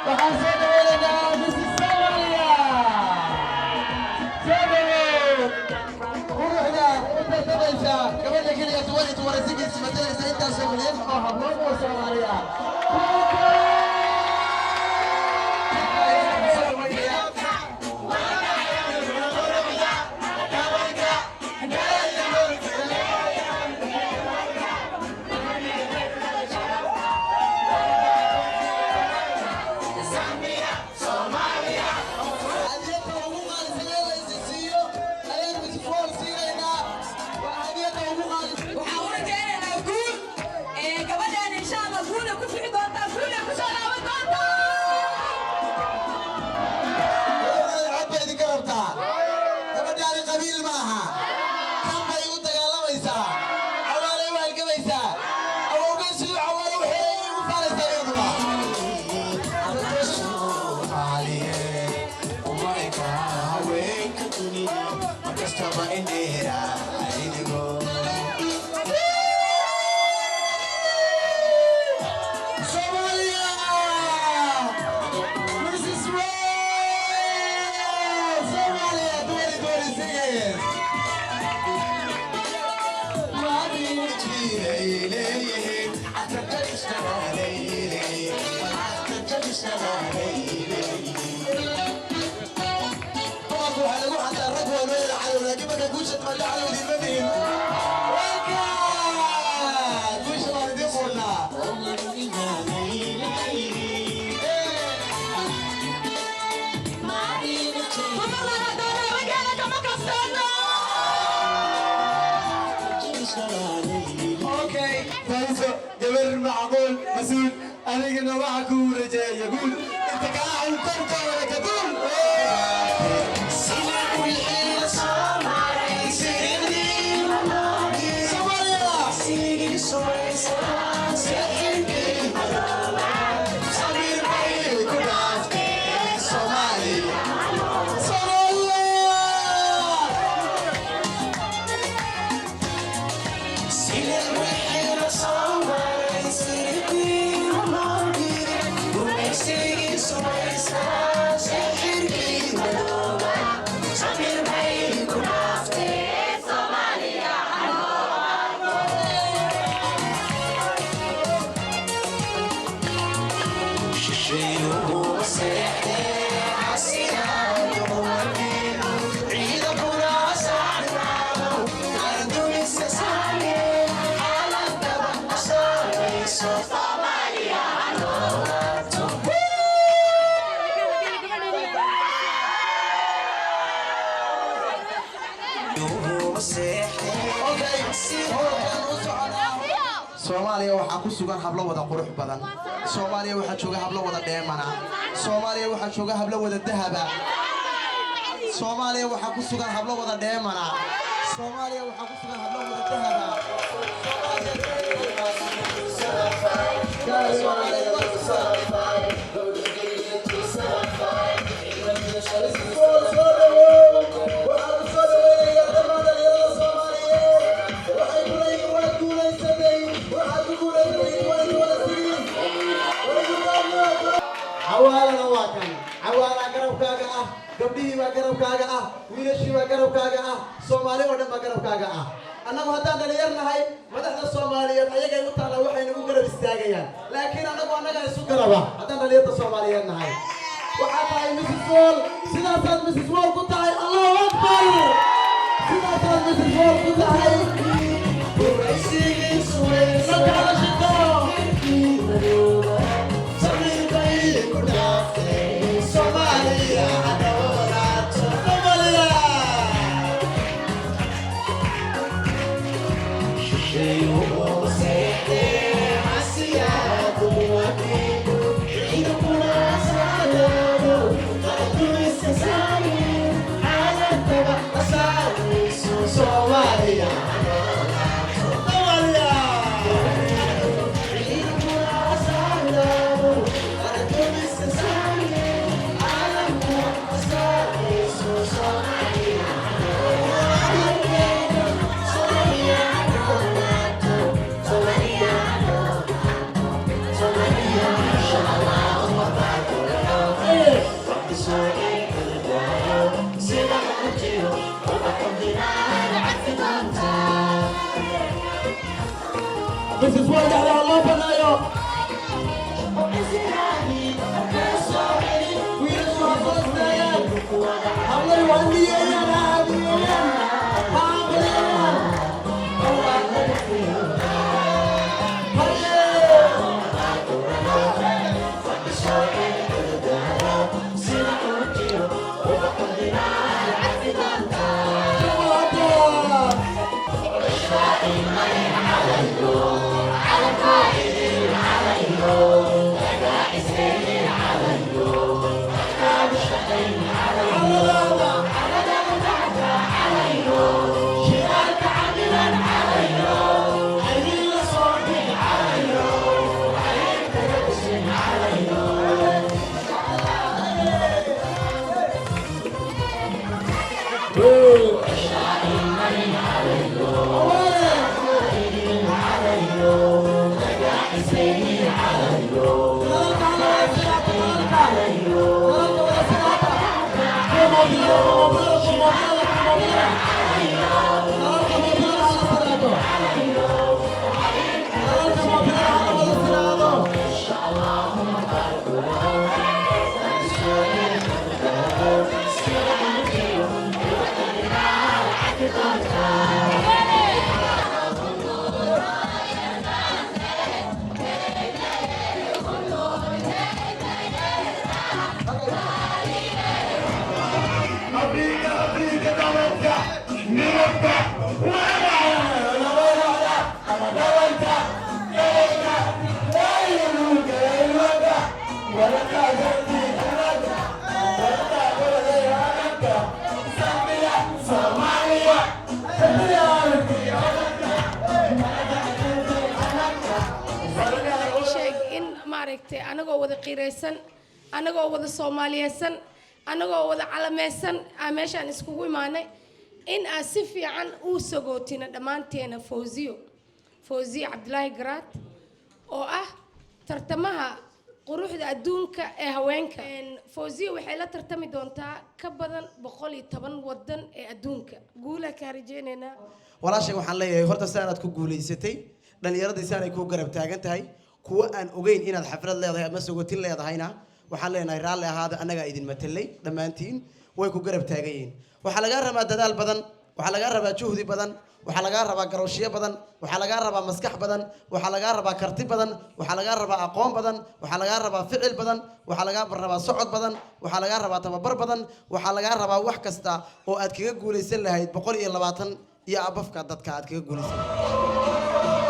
Waxaan soo dhaweynaynaa Mrs Somalia. Soo dhawow, quruxda u tartamaysa, gabadha keliya 2026 matalaysa intaasoo milyan oo hablood oo Soomaaliya. Hadiyadda ugu qaalisan ee la isin siiyo ayaan Mrs World siinaynaa. Waa hadiyadda ugu qaalisan. Waxaan u rajaynaynaa guul. Gabadhaan insha Allah guula ku fici doontaa, guula ku soo laaban doontaa. Gabadhaani cod bay idinka rabtaa. Gabadhaani qabiil maaha. Kan bay u dagaalamaysaa, Cawaalay u halgamaysaa, awowgeen siduu Cawaale u xereeyay ugu faanaysaa iyaduna. Soomaaliyeed umayka haweenka dunida markastaba indheera aynigo. Somalia! Mrs. World! Somalia 2026! Jiray leeyihiin traditional. Dumarku waxaa lagu xantaa rag waa loo yara cadow, laakiin marka guusha timaado cadow idinma nihin. Welcome! Guusha waan idiin quudnaa. Dumar lana doona, rageena kama kastaano. Okay. Faiso gabar macquul mas-uul, anigana waxa kuu rajeeya guul, inta kaa xun korkooda ka duul. Somalia! Samir bay ku dhaaftee Soomaaliya. Somalia! Okay, howlkan u soconaa. Soomaaliya waxaa ku sugan hablo wada qurux badan. Soomaaliya waxaa jooga hablo wada dheemana. Soomaaliya waxaa jooga hablo wada dahaba. Soomaaliya waxaa ku sugan hablo wada dheemana. Soomaaliya waxaa ku sugan hablo wada dahaba. Soo dhawow. Waxaa ku soo dhaweynaya dhammaan dhalinyarada Soomaaliyeed. Waxay ku leeyihiin waad guulaysatay. Waxaad ku guulaysatay 2026. Cawaalana waa kan. Cawaalaa garabkaaga ah, gabdhihii baa garabkaaga ah, wiilashii baa garabkaaga ah, Soomaali oo dhan baa garabkaaga ah. Annagu haddaan dhalinyar nahay, madaxda Soomaaliyeed ayagay u taallaa waxay nagu garab istaagayaan, laakiin annagu annagaa isu garaba haddaan dhalinyarta Soomaaliyeed nahay. Waxaa tahay Mrs World, sidaasaad Mrs World ku tahay. Allahu akbar, sidaasaad Mrs World ku tahay. Dalka hala shito. Samir bay ku dhaaftee Soomaaliya ha noolaato. Soomaaliya. Soomaaliya. Nalalka hala wada siraata, nalalka. Nalalka wada siraata. Kuwa moobilada, moobilada, kuwa moobilada, kuwa moobilada. Nalalka moobilada hala siraato. Nalalka moobilada hala wada siraado. Afrika, Afrika, dawanka, midabka, dawanka, dawanka, dawanka, waraka, waraka, waraka, Zambia, Somalia, Sheeg in maaragtay anagoo wada qiiraysan, anagoo wada soomaaliyeysan, anagoo wada calameysan aa meeshaan iskugu imaanay in aan si fiican u sagootina dhammaanteena Fawziyo, Fawziyo Cabdilaahi Garaad oo ah tartamaha quruxda adduunka ee haweenka. Fawziyo waxay la tartami doontaa ka badan 110 wadan ee adduunka. Guulaa kaa rajeynaynaa. Walaashay, waxaan leeyahay horta saanaad ku guulaysatay, dhallinyaradii saanay kuu garab taagan tahay. Kuwa aan ogeyn inaad xaflad leedahay ama sogotin leedahayna waxaan leenahay raalli ahaada, annagaa idin matelay. Dhammaantiin way ku garab taagan yihiin. Waxaa lagaa rabaa dadaal badan, waxaa lagaa rabaa juhdi badan, waxaa lagaa rabaa garowshiyo badan, waxaa lagaa rabaa maskax badan, waxaa lagaa rabaa karti badan, waxaa lagaa rabaa aqoon badan, waxaa lagaa rabaa ficil badan, waxaa lagaa rabaa socod badan, waxaa lagaa rabaa tababar badan, waxaa lagaa rabaa wax kasta oo aad kaga guulaysan lahayd 120 iyo abafka dadka aad kaga guulaysan lahayd.